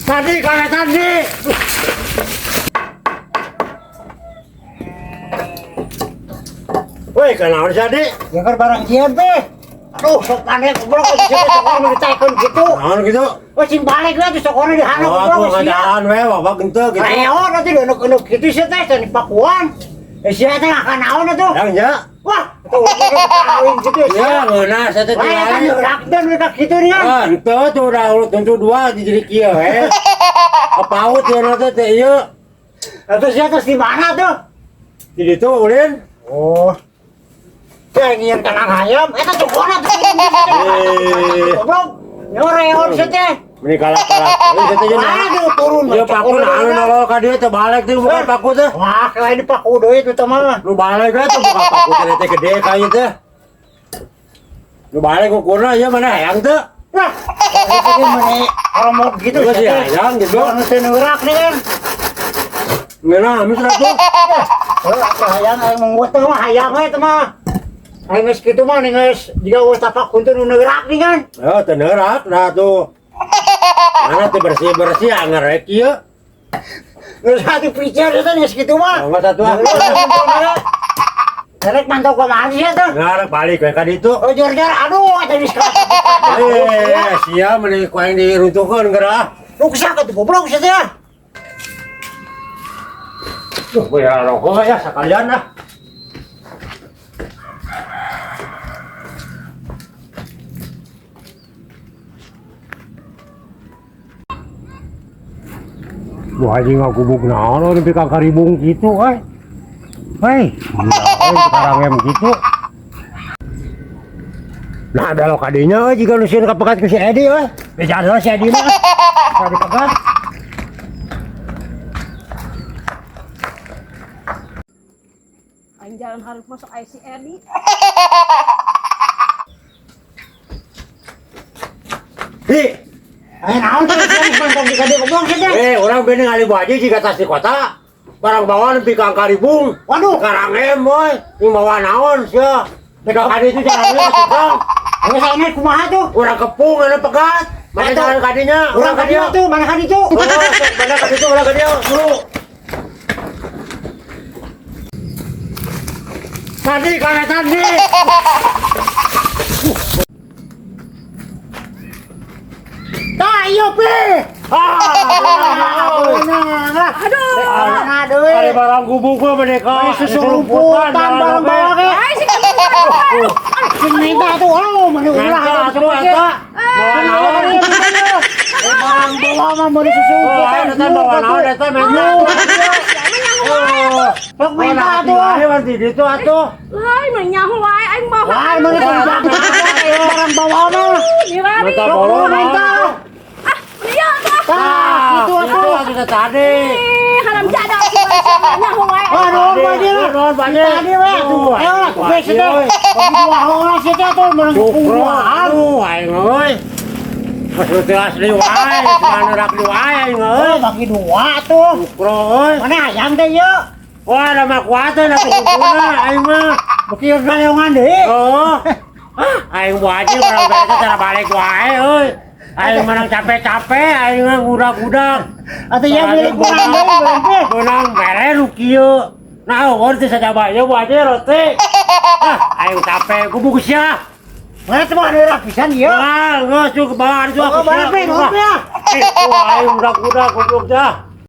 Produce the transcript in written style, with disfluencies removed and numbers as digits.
Tadi kakek tadi. Woi, kenaon sih, Ya kan barang jian teh. Aduh, sok panik goblok geus sia sokor mun ditaekeun kitu. Naon gitu? Wah, sing balik lah tuh sokorna di handap Oh, goblok aku geus sia. ngajaran we, wabak henteu gitu. Reot atuh diunuk-unuk kitu sia teh teh pakuan. Eh sia teh ngakan naon atuh? Yang ya? Wah, tuh kawin gitu Ya, sia. ngeunah saya teh Wah, ya kan tinggal. neurakkeun we ka kitu nih kan. Ah, henteu tuh udah urut tentu dua jadi kieu we. Kepaut ya nanti teh ieu. Atuh sia terus di mana tuh? Di ditu ulin. Oh. Ya ngieun kandang hayam, eta cokona tuh. Eh. Goblok. Nyoreon sia teh. Meni kalah-kalah. Euy, saya teh jeung Wah, tuh turun. Ieu paku naon nolol ka dieu teh balik teh bukan paku teh. Wah, lain di paku deui itu teh mah. Nu balik we tuh bukan paku teh teh gede ka ieu teh. Nu balik ukurna ieu mana hayang teh. Wah, itu teh meni oromot gitu Geus sih hayang gitu. Anu teh neurak nih kan. Ngeunah amis atuh. Heuh, atuh hayang aing manggut teh mah hayang we teh mah. Aing geus kitu mah geus jiga eueuh tapak kuntu nu neurak nih kan. Oh, teu neurak nah tuh. Mana teh bersih-bersih anger we kieu. Geus atuh picer eta geus kitu mah. Oh, satu ah. Rek mantau ka mana sih tuh? Ngarep balik we ka ditu. Oh, jor-jor, aduh, eta geus Eh, sia meni ku aing diruntuhkeun geura. Ruksak atuh goblok sia teh. Duh, bayar rokok ya sekalian lah. Bu haji ngagubuk naon nepi ka karibung kitu euy. Hei, gila euy sekarang em gitu. Nah, belok ka dinya euy jiga nu sieun kapegat ku si Edi euy. Bicara si Edi mah. Ka dipegat. Aing jalan harus masuk si Edi. Hi, Eh, naon teh geus mantau di ka dieu goblok sia teh. eh orang bening ali bu haji jiga tas di kota. Barang bawa nepi ka karibung. Waduh, Sekarang em boy, ini bawa naon sia. Mereka kadi itu jalannya ke tukang. geus aing kumaha tuh? Urang kepung ada pegat. Mana Eta. jalan kadinya? Urang ka dieu tuh, mana ka ditu? Oh, mana kadi itu urang kadieu dulu. Tadi kakek tadi. Tah, ieu pe. Ah, Nah, Aduh. nah deui. Ada barang gubuk mah mereka. Meni susu rumputan barang bawa ge. Aing sih kamu. Sing minta tuh, oh, meni ulah Eta atuh atuh eta. Bawa naon? Barang bawa mah meni susu Oh, rumputan. eta bawa naon eta minta. Oh, Sok minta atuh. Ayo nanti ditu atuh. Lain mah nyaho wae aing mau. Wah, meni barang bawa mah. Dirari. Minta Sok bolong. minta. Ah, iya tuh. Tah, gitu Itu atuh. atuh tadi. Eh, haram jadah sih nyaho wae. Wah, nuhun Pak Haji lah. Nuhun, Pak Haji. Tadi we atuh. Ayo lah, Pak geus Haji, teh. euy. Bagi dua heula sih teh atuh meunang Cukro, duaan. aduh, aing euy. Maksud teh asli wae, cuma neurak di wae aing euy. Oh, bagi dua tuh. Cukro euy. Mana hayang teh ieu? Wah, da mah kuat teh da kukuna aing mah. Beki galeongan deui. Oh. Ah, aing bu haji barang beres cara balik wae euy. Aing menang capek-capek, aing mah gudak-gudak. Atuh ieu milik urang deui bareng teh. Menang mere nu kieu. Nah, eueuh teh sajaba ieu bu haji roti. Ah, aing capek gubuk sia. Mana teh mah neurak pisan ieu. Wah, geus ke bawah Oh, bareng pe, nuhun pe. Eh, wah, aing udah-udah goblok dah.